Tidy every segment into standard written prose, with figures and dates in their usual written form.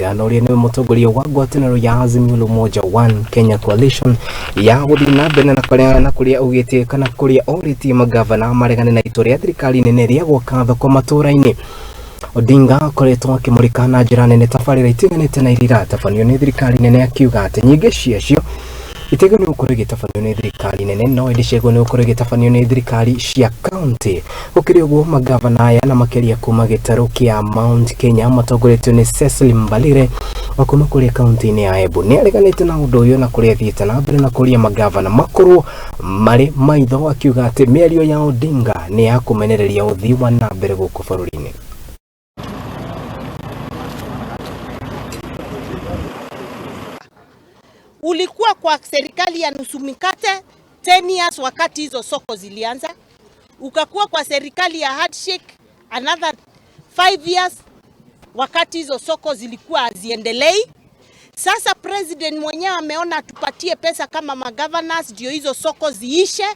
Odinga na ũrĩa nĩwe mũtongoria wa ngwatanĩro ya Azimio la Umoja One Kenya Coalition ya gũthiĩ na mbere na kũrĩa na kũrĩa augĩte kana kũrĩa orĩtie magavana maregane na itua rĩa thirikari nene rĩa gwaka thoko matũũra-inĩ. Odinga akoretwo akĩmũrĩka na njĩra nene tabarĩra itiganĩte na iria iratabanio nĩ thirikari nene, akiuga atĩ nyingĩ ciacio itiagĩrĩirwo nĩ gũkorwo igĩtabanio nĩ thirikari nene no ĩndĩ ciagĩrĩirwo nĩ gũkorwo igĩtabanio nĩ thirikari cia kaunti. Gũkĩrĩ ũguo, magavana aya na makĩria kuma gĩtarũ kĩa Mount Kenya matongoretio nĩ Cecily Mbalire wa kuma kũrĩa kaunti-inĩ ya Embu nĩ areganĩte na ũndũ ũyũ na kũrĩa athiĩte na mbere na kũria magavana makorwo marĩ maitho, akiuga atĩ mĩario ya Odinga nĩ ya kũmenereria ũthii wa na mbere gũkũ bũrũri-inĩ. Ulikuwa kwa serikali ya nusu mikate 10 years wakati hizo soko zilianza, ukakuwa kwa serikali ya handshake another 5 years wakati hizo soko zilikuwa haziendelei. Sasa president mwenyewe ameona tupatie pesa kama magovernors ndio hizo soko ziishe,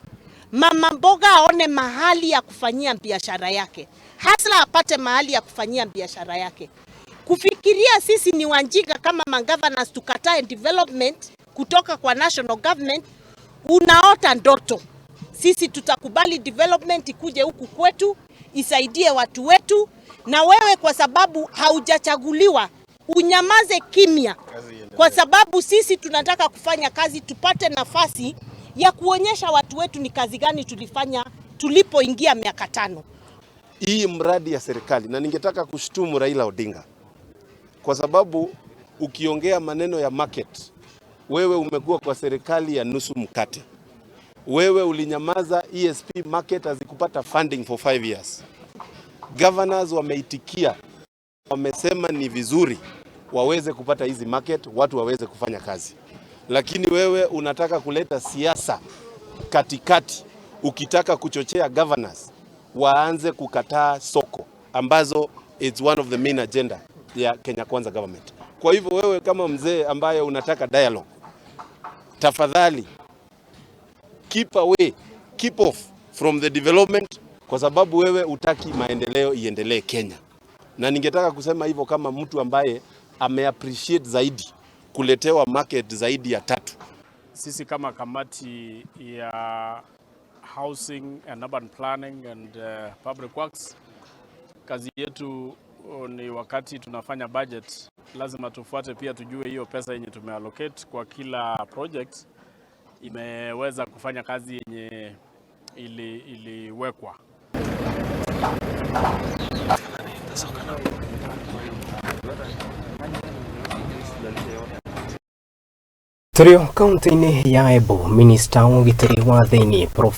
mama mboga aone mahali ya kufanyia biashara yake, hustler apate mahali ya kufanyia biashara yake. Kufikiria sisi ni wajinga kama magovernors tukatae development kutoka kwa national government, unaota ndoto. Sisi tutakubali development ikuje huku kwetu isaidie watu wetu, na wewe kwa sababu haujachaguliwa unyamaze kimya, kwa sababu sisi tunataka kufanya kazi, tupate nafasi ya kuonyesha watu wetu ni kazi gani tulifanya tulipoingia miaka 5. Hii mradi ya serikali, na ningetaka kushtumu Raila Odinga kwa sababu ukiongea maneno ya market, wewe umekuwa kwa serikali ya nusu mkate. Wewe ulinyamaza ESP market hazikupata funding for 5 years. Governors wameitikia, wamesema ni vizuri waweze kupata hizi market, watu waweze kufanya kazi, lakini wewe unataka kuleta siasa katikati, ukitaka kuchochea governors waanze kukataa soko ambazo it's one of the main agenda ya Kenya Kwanza government. Kwa hivyo wewe kama mzee ambaye unataka dialogue, tafadhali keep away, keep off from the development, kwa sababu wewe utaki maendeleo iendelee Kenya. Na ningetaka kusema hivyo kama mtu ambaye ameappreciate zaidi kuletewa market zaidi ya 3. Sisi kama kamati ya Housing and Urban Planning and Public Works, kazi yetu ni wakati tunafanya budget lazima tufuate pia tujue hiyo pesa yenye tumeallocate kwa kila project imeweza kufanya kazi yenye iliwekwa. Tũrĩ o kaunti-inĩ ya Embu, minista wa ũgitĩri wa thĩinĩ Prof.